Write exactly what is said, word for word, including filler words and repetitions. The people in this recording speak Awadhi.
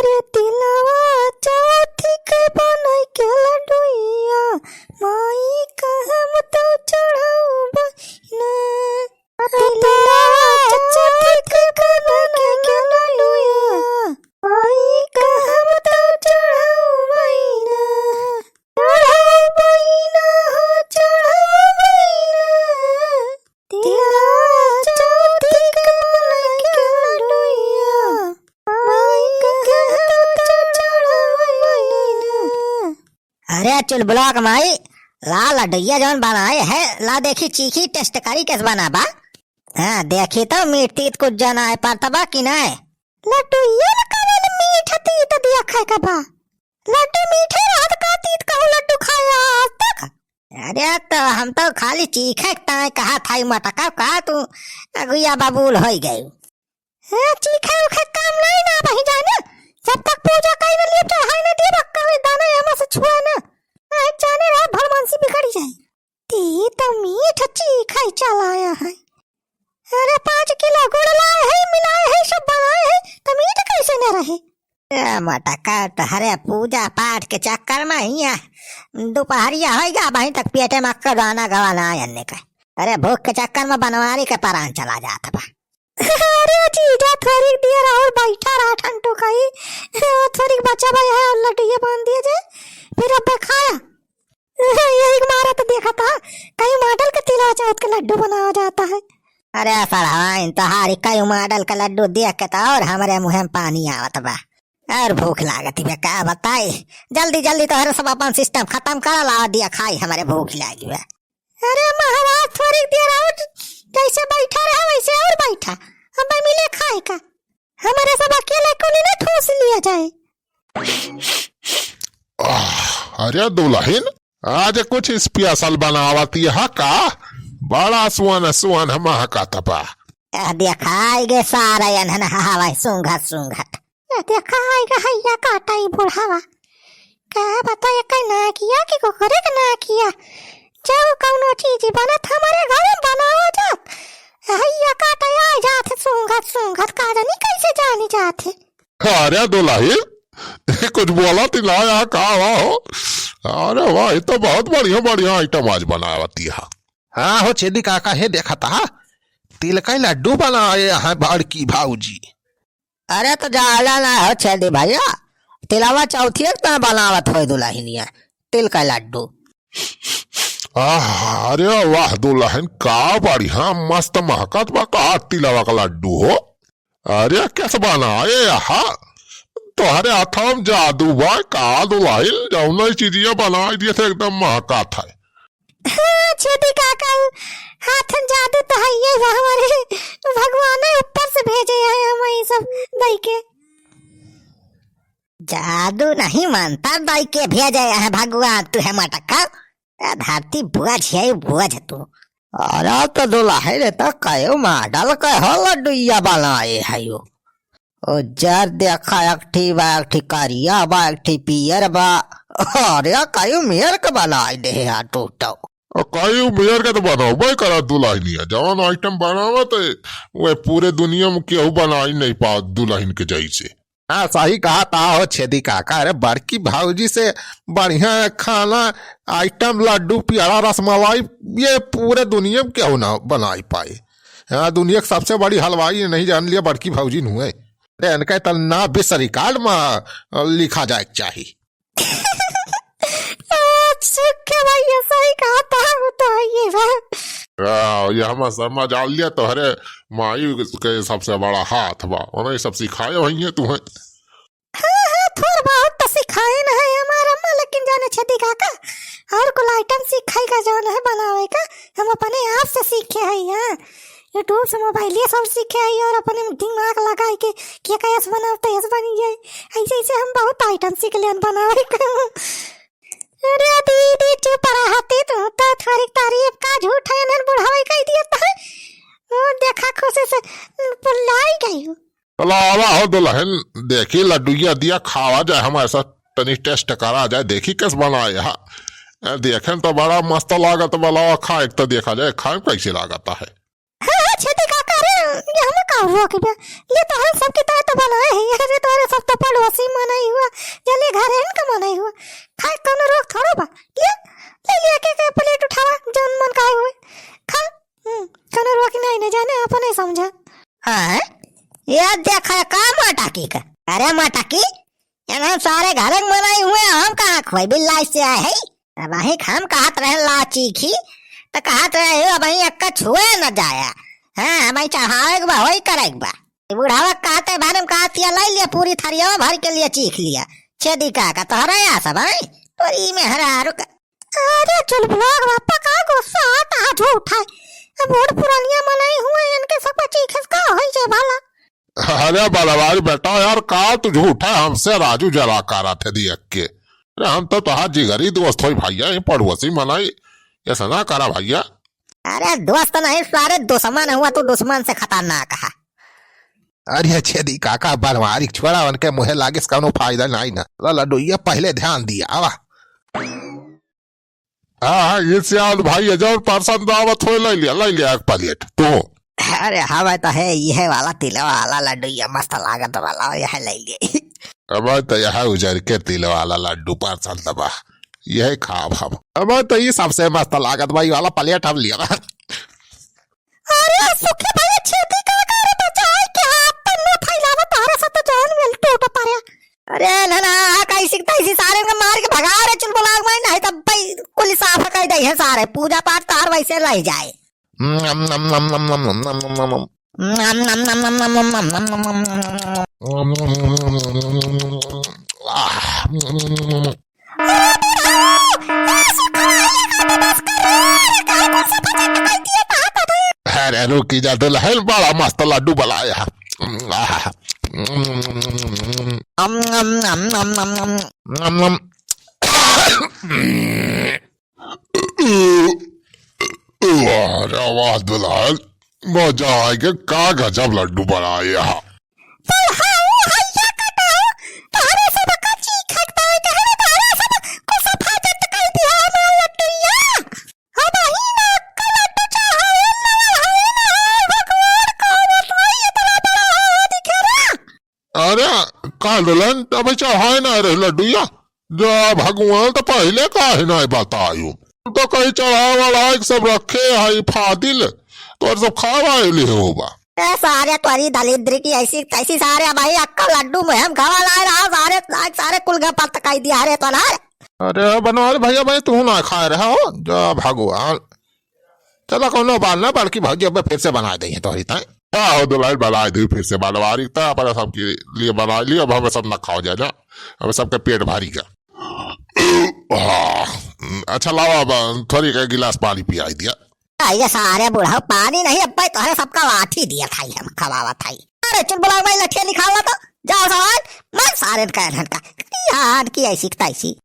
तिलवा चौथी के बनाई के लड्डुइया, माई का हम तो चढ़ाऊ बहिना। तिलवा चौथी के बनाई के लड्डुइया, माई का हम तो चढ़ाऊ बहिना। चढ़ाऊ बहिना हो, चढ़ाऊ बहिना। तिलवा चौथी के बनाई के लड्डुइया, माई के हम तो चढ़ाऊ बहिना। अरे चुलबुला क माई, ला लड्डुइया जौन बनाए है, ला देखी चीखी टेस्ट करी कैस बना बा। हाँ, देखी तो मीठ तीत कुछ जनाए परत बा कि नाय। लड्डुइया न कवन मीठ तीत देखै क बा। लड्डू मीठे रहत का तीत कहूँ लड्डू खाया आज तक? अरे तो हम तो खाली चीखै क ताईं कहत हई मटका का तू अगुआ बबूल होइ गयू। ए, चीखै उखै काम नाई ना बही जाने। जब तक पूजा कई न लिए चढ़ाई न दिए बक्का में दाना एमा से छुआ ना। नाई जाने रहा भलमानसी बिगड़ जाए। ती तो मीठ चीखै चलाया है। अरे पाँच किलो गुड़ लाए है, मिलाए है, सब बनाए है, तो मीठ कैसे न रहे? ए मटका, तोहरे पूजा पाठ के चक्कर में हिया दुपहरिया होइ गा, अबहीं तक पेटे में अक्का दाना गवा ना अन्ने का। अरे भूख के चक्कर में बनवारी के परान चला जात बा। अरे जीजा, थोड़ी देर और बैठा रहा ठंडू कई, थोड़ी बचा भाई है और लड्डू ये बांध दिया जाए, फिर अब खाया। यही मारा तो देखा था, कई मॉडल के तिलवा चौथ के लड्डू बनावा जाता है। अरे सरहवाइन, तोहारी कई मॉडल के लड्डू देख के तो और हमरे मुँह में पानी आवत बा। और भूख लागत बा, का बताई। जल्दी जल्दी तोहरे सब अपन सिस्टम खत्म करा, लावा दिया खाई, हमरे भूख लागी बा। अरे महाराज, थोड़ी देर और जैसे बैठा रहा वैसे और बैठा, अब मिले खाए का। हमरे सब अकेले को ना ठूस लिया जाए। आह, अरे दुलहिन, आज कुछ स्पेशल बनावत यह का? बड़ा सुअन सुअन महकत बा। ए, देखाई गे सारा एनहन हवा सूंघत सूंघत। ए, देखाई गे हैया काटा ई बुढ़ावा। का बताई, एकर नाकिया कि कुकुरे के नाकिया? जब कौनो चीज बनत हमरे घर में बनावा जात, हैया काटा आ जात सूंघत सूंघत, का जानी कैसे जानी जात है। अरे दुलहिन, कुछ बोलत ही ना या का हुआ हो? अरे वाह, ये तो बहुत बढ़िया बढ़िया आइटम आज बनावत ही हा। हाँ हो छेदी काका, हे देखत हा, तिल कै लड्डू बनाए हैं बड़की भौजी। अरे तो जाला ना हो छेदी भैया, तिलवा चौथिया के तो बनावत होई दुलहिनिया तिल कै लड्डू। आह, अरे वाह दुलहिन, का बढ़िया मस्त महकत बा का तिलवा का लड्डू हो। अरे, कैसे बनाए यहाँ? तोहरे हाथवा में जादू बा का दुलहिन, जौन ई चीजिया बनाई दिए थे, एकदम महकात है। हाँ, छेदी काका, हाथ में जादू तो है ये बा हमारे, भगवान ऊपर से भेजे हैं हम ये सब दई के। जादू नहीं, मंतर दई के भेजे हैं भगवान, तू है मटका। ए धरती बोझ है, बोझ तू। अरे तो दुलहिन, तो कयो मॉडल के हो लड्डुइया बनाए है यो। उज्जर देखा एक ठी बा, एक ठी करिया बा, एक ठी पियर बा। अरे कयो मेर के बनाए दे है टूटो। आ कयो मेर के तो बनौबे करा दुलहिनिया, जवन आइटम बनावत है, वह पूरे दुनिया में केहू बनाई नहीं पावत दुलहिन के जैसे। हाँ, सही कहत हो छेदी काका। अरे, बड़की भौजी से बढ़िया खाना, आइटम, लड्डू, पेड़ा, रसमलाई, ये पूरे दुनिया में केहू ना बनाई पाए। हाँ, दुनिया के सबसे बड़ी हलवाई नहीं जान लिया, बड़की भौजी न हुए। अरे, इनका तो ना विश्व रिकॉर्ड में लिखा जाए के चाही। ए, सुखे भैया, सही कहत हो, वो तो है ये बा। आ, ये हम समझ आ लिया, तोहरे माई के सबसे बड़ा हाथ बा, उन्हें सब सिखाए हुई है तुम्हें। हाँ, हाँ, थोड़ बहुत तो सिखाए न है हमार अम्मा, लेकिन जाने छेदी काका, और कुल आइटम सीखे का जौन है बनावे का, हम अपने आप से सीखे है। हाँ, YouTube से, मोबाइल ये सब सीखे है और अपने दिमाग लगाए के, के कैसे बनाओ तो ऐसे बनी जाए, ऐसे ऐसे हम बहुत आइटम सीख लेन बनावे का। अरे दीदी, चुप रहती तू तो, थोड़ी तारीफ का झूठ है, नन बुढ़ावे कह दिया तो है। वो देखा, खुशी से पुल्लाई गई। चला आवा हो दुलहिन, देखी लड्डुइया दिया, खावा जाए, हमारे साथ तनी टेस्ट करा जाए, देखी कैसे बनाए हा। ए, देखे में तो बड़ा मस्त लागत बा, लावा खाए के तो देखा जाए, खाए में कैसे लागत है। हाँ, हाँ, छेदी काका रे, ये हम का रोक बे? ये तो हम सबके तरह तो बनाए हैं। अरे तोरे सब तो पड़ोसी मनई हुआ, जले घर इनका मनई हुआ। खाए कौनो रोक थोड़ो बा। ले, ले लिया के, के प्लेट उठावा, जौन मन का हुए। खा, हम्म, कौनो रोक नहीं, नहीं जाने, अपने समझा। हाँ, ये देखा का माटाकी का? अरे माटाकी, यहाँ सारे घर के मनई हुए, हम कहाँ खोई बिल्ला से आए हैं? अब वही हम कहत रहे ला चीखी, त कहत रहे हो, अब वही अक्का छुए न जाया। हाँ, हम वही चढ़ावे के बा, वही करे के बा। ई बुढ़ावा कहते बारे में कहत या, "ले लिया पूरी थरिया भर के लिए चीख लिया।" छेदी काका, तोहरा या सब, हैं? तोरी में हरारू का। अरे चुलबुला बापा का गुस्सा आता है, झूठा है। अब बूढ़ पुरानिया मनई हुए, इनके सब चीखे से का होई जे भला? अरे बलवारी बेटा यार, का तू झूठा हमसे राजू जरा करा थे दियक के। अरे हम तो तोहार जिगरी दोस्त होई भैया, ये पड़ोसी मनई, ऐसा ना करा भैया। अरे दोस्त नहीं सारे दुश्मन हुआ, तू दुश्मन से खतरनाक है। अरे छेदी काका बलवारी छोड़ा, उनके मुँहे लागे से कौनो फायदा नहीं ना। ला लड्डू ये पहले ध्यान दिया, आवा। हाँ, हाँ, ये सियान भाई है, जौन पसंद आवत होए, ले लिया, ले लिया एक प्लेट, तू। अरे, हवे तो है, यह वाला तिलवा वाला लड्डू, ये मस्त लागत वाला, यह ले लिए। हवे तो यह उजर के तिलवा वाला लड्डू पसंद बा, यह खाब हम। हवे तो ये सबसे मस्त लागत बा, ये वाला प्लेट हम लिया। अरे सुखी भैया, छेदी काका रे, बचाए के हाथ पर न फैलावा, तोहरा से तो जान मिल टूट पड़े। अरे ना ना, कैसी तैसी सारे को मार के भगा रे चुलबुलाग माई, नहीं तब भाई कुल साफ कर दे है सारे, पूजा पाठ तार वैसे रह जाए। नम नम नम नम। आह। अरे रुकी जा दुल्हन, बड़ा मस्त लड्डू बनाया। आह। अम, अम, अम, अम, अम। नम, नम। वाह रे वाह दुल्हन, मजा आइगे, का गजब लड्डू बनाए हा। तो हाउ हैया कटाओ, तोहरे सब का चीखत बाई, तोहरे, तोहरे सब को सफाजत कर दिया हमार लड्डूया। अब ही ना अक्का लड्डू चाहे, नवल है ना है, भगवान का बताई इतना बड़ा है दिखे रे। अरे, का दुल्हन, अबे चढ़ाए ना रहे लड्डूया? जा भगवान, तो पहिले काहे ना बतायो? तू तो कहीं चढ़ाए वाला एक सब रखे है फादिल, तो और सब खावा ले होबा। ए सारे तोरी दलिद्र की ऐसी तैसी सारे, भाई अक्का लड्डू में हम खावा लाए रहा सारे, सारे कुल गपत कर दिया रे तो ना। अरे बनवारी भैया भाई, तू ना खाए रहा हो, जा भगवान। चला, कौनो बात ना, बड़की भौजी अब फिर से बनाए देइहैं तोहरी ताईं। हाँ हो दुल्हन, बनाए दी फिर से बनवारी, त अपना सबके लिए बनाए ली, अब हमें सब ना खाओ जाए ना, हमें सबके पेट भारी का। हाँ, अच्छा लावा, अब थोड़ी का गिलास पानी पियाई दिया। आ, ये सारे बूढ़ा पानी नहीं, अब भाई तोहरे सबका लाठी दिया था हम खवावा था। अरे चुलबुला भाई, लठिया निकाला तो, जाओ सवाल, मैं सारे का धन का, यार की ऐसी की तैसी।